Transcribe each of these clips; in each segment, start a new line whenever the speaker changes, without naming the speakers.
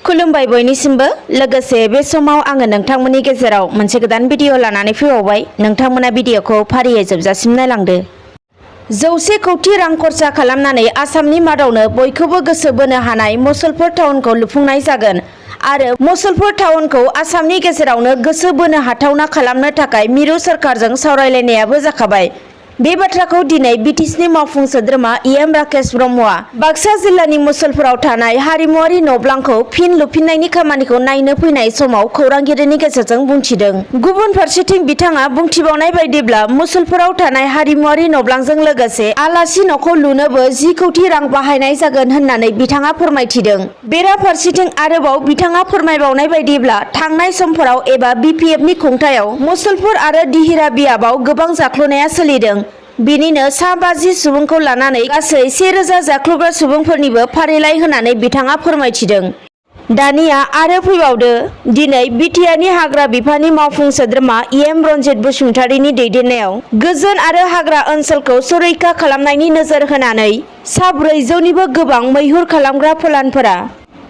खुलुमबाय बयनिसिमबो लोगोसे बे समाव आङो नोंथांमोननि गेजेराव मोनसे गोदान भिडिअ लानानै फैबावबाय। नोंथांमोना भिडिअखौ फारियै जोबजासिम नायलांदो। 100 कौटि रां खरसा खालामनानै आसामनि मादावनो बयखौबो गोसो बोनो हानाय मुसलपुर टाउनखौ लुफुंनाय जागोन आरो मुसलपुर टाउनखौ आसामनि गेजेरावनो गोसो बोनो हाथावना खालामनो थाखाय मिरु सोरखारजों सावरायलायनायाबो जाखाबाय। बे बाथ्राखौ दिनै बिटिसिनि मावफुं सोद्रोमा इएम राकेश ब्रह्मआ बाक्सा जिल्लानि मुसलपुराव थानाय हारिमुआरि न'ब्लांखौ फिन लुफिननायनि खामानिखौ नायनो फैनाय समाव खौरांगिरिनि गेजेरजों बुंथिदों। गुबुन फारसेथिं बिथाङा बुंथिबावनाय बायदिब्ला मुसलपुराव थानाय हारिमुआरि न'ब्लांजों लोगोसे आलासि न'खौ लुनोबो 10 कौटि रां बाहायनाय जागोन होननानै बिथाङा फोरमायथिदों। बेराफारसेथिं आरोबाव बिथाङा फोरमायबावनाय बायदिब्ला थांनाय समफोराव एबा बिपिएफनि खुंथायाव मुसलपुर आरो दिहिरा बियाबाव गोबां जाख्ल'नाया सोलिदों। बिनिनो सा 50 सुबुंखौ लानानै गासै 1000 जाख्ल'ग्रा सुबुंफोरनिबो फारिलाइ होनानै बिथाङा फोरमायथिदों। दानिया आरो फैबावदो दिनै बिटिआरनि हाग्रा बिफाननि मावफुं सोद्रोमा इएम रन्जित बसुमतारीनि दैदेननायाव गोजोन आरो हाग्रा ओनसोलखौ संरैखा खालामनायनि नोजोर होनानै सा 400निबो गोबां मैहुर खालामग्रा फलानफोरा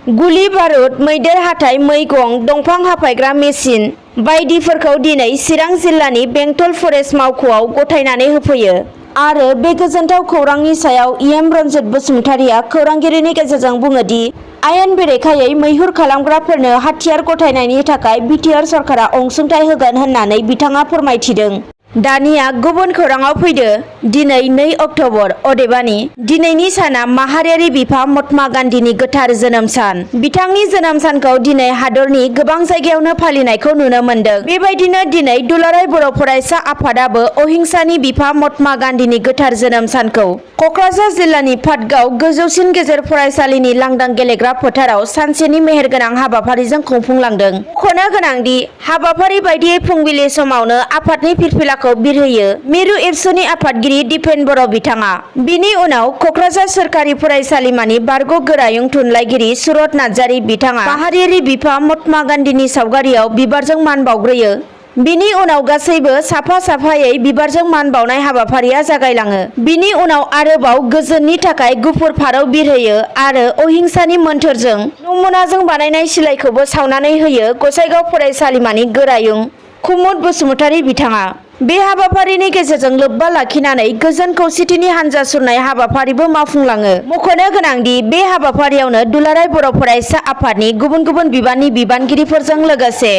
गुलि बारुद, मैदेर हाथाइ, मै गं, दंफां हाफायग्रा मेसिन बायदिफोरखौ दिनै चिरां जिल्लानि बेंटल फरेस्ट मावख'आव गथायनानै होफैयो। आरो बे गोजोनथाव खौरांनि सायाव इएम रन्जित बसुमतारीया खौरांगिरिनि गेजेरजों बुङोदि आयेन बेरेखायै मैहुर खालामग्राफोरनो हाथियार गथायनायनि थाखाय बिटिआर सरकारा अनसुंथाइ होगोन होननानै बिथाङा फोरमायथिदों। दानिया गुबुन खौराङाव फैदो दिनै 2 अक्ट'बर अदेबानि दिनैनि साना माहारियारि बिफा महात्मा गान्धीनि गोथार जोनोम सान। बिथांनि जोनोम सानखौ दिनै हादरनि गोबां जायगायावनो फालिनायखौ नुनो मोन्दों। बेबायदिनो दिनै दुलाराय बर' फरायसा आफादाबो अहिंसानि बिफा महात्मा गान्धीनि गोथार जोनोम सानखौ क'क्राझार जिल्लानि पाटगाव गोजौसिन गेजेर फरायसालिनि लांदां गेलेग्रा फोथाराव सानसेनि मेहेरगोनां हाबाफारिजों खुंफुंलांदों। मख'नो गोनांदि हाबाफारि बायदियै फुंबिलि समावनो आफादनि फिरफिलाखौ बिरहोयो मिरु एबसुनि आफादगिरि दिपेन बर' बिथाङा। बिनि उनाव क'क्राझार सोरखारि फरायसालिमानि बारग' गोरायुं थुनलाइगिरि सुरत नार्जारी बिथाङा माहारियारि बिफा महात्मा गान्धीनि सावगारियाव बिबारजों मान बावग्रोयो। बिनि उनाव गासैबो साफा साफायै बिबारजों मान बावनाय हाबाफारिया जागायलाङो। बिनि उनाव आरोबाव गोजोननि थाखाय गुफुर फारौ बिरहोयो आरो अहिंसानि मोन्थोरजों नमुनाजों बानायनाय सिलाइखौबो सावनानै होयो गसाइगाव फरायसालिमानि गोरायुं कुमुद बसुमतारी बिथाङा। बे हाबाफारिनि गेजेरजों लोब्बा लाखिनानै गोजोन खौसेथिनि हानजा सुरनाय हाबाफारिबो मावफुंलाङो। मख'नो गोनांदि बे हाबाफारियावनो दुलाराय बर' फरायसा आफादनि गुबुन गुबुन बिबाननि बिबानगिरिफोरजों लोगोसे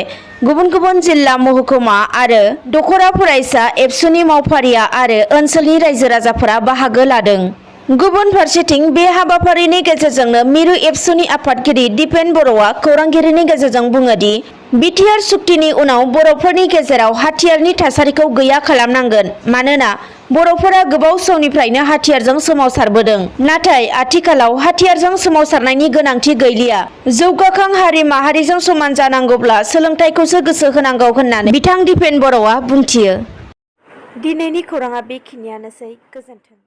गुबुन गुबुन जिल्ला महकुमा आरो दख'रा फरायसा एबसुनि मावफारिया आरो ओनसोलनि रायजो राजाफोरा बाहागो लादों। गुबुन फारसेथिं बे हाबाफारिनि गेजेरजोंनो मिरु एबसुनि आफादगिरि दिपेन बर'आ खौरांगिरिनि गेजेरजों बुङोदि बिटिआर सुक्तिनि उनाव बर'फोरनि गेजेराव हाथियारनि थासारिखौ गैया खालामनांगोन। मानोना बर'फोरा गोबाव समनिफ्रायनो हाथियारजों सोमावसारबोदों। नाथाय आथिखालाव हाथियारजों सोमावसारनायनि गोनांथि गैलिया। जौगाखां हारि माहारिजों समान जानांगौब्ला सोलोंथाइखौसो गोसो होनांगौ होननानै बिथां दिपेन बर'आ बुंथियो। दिनैनि खौराङा बेखिनियानोसै। गोजोन्थों।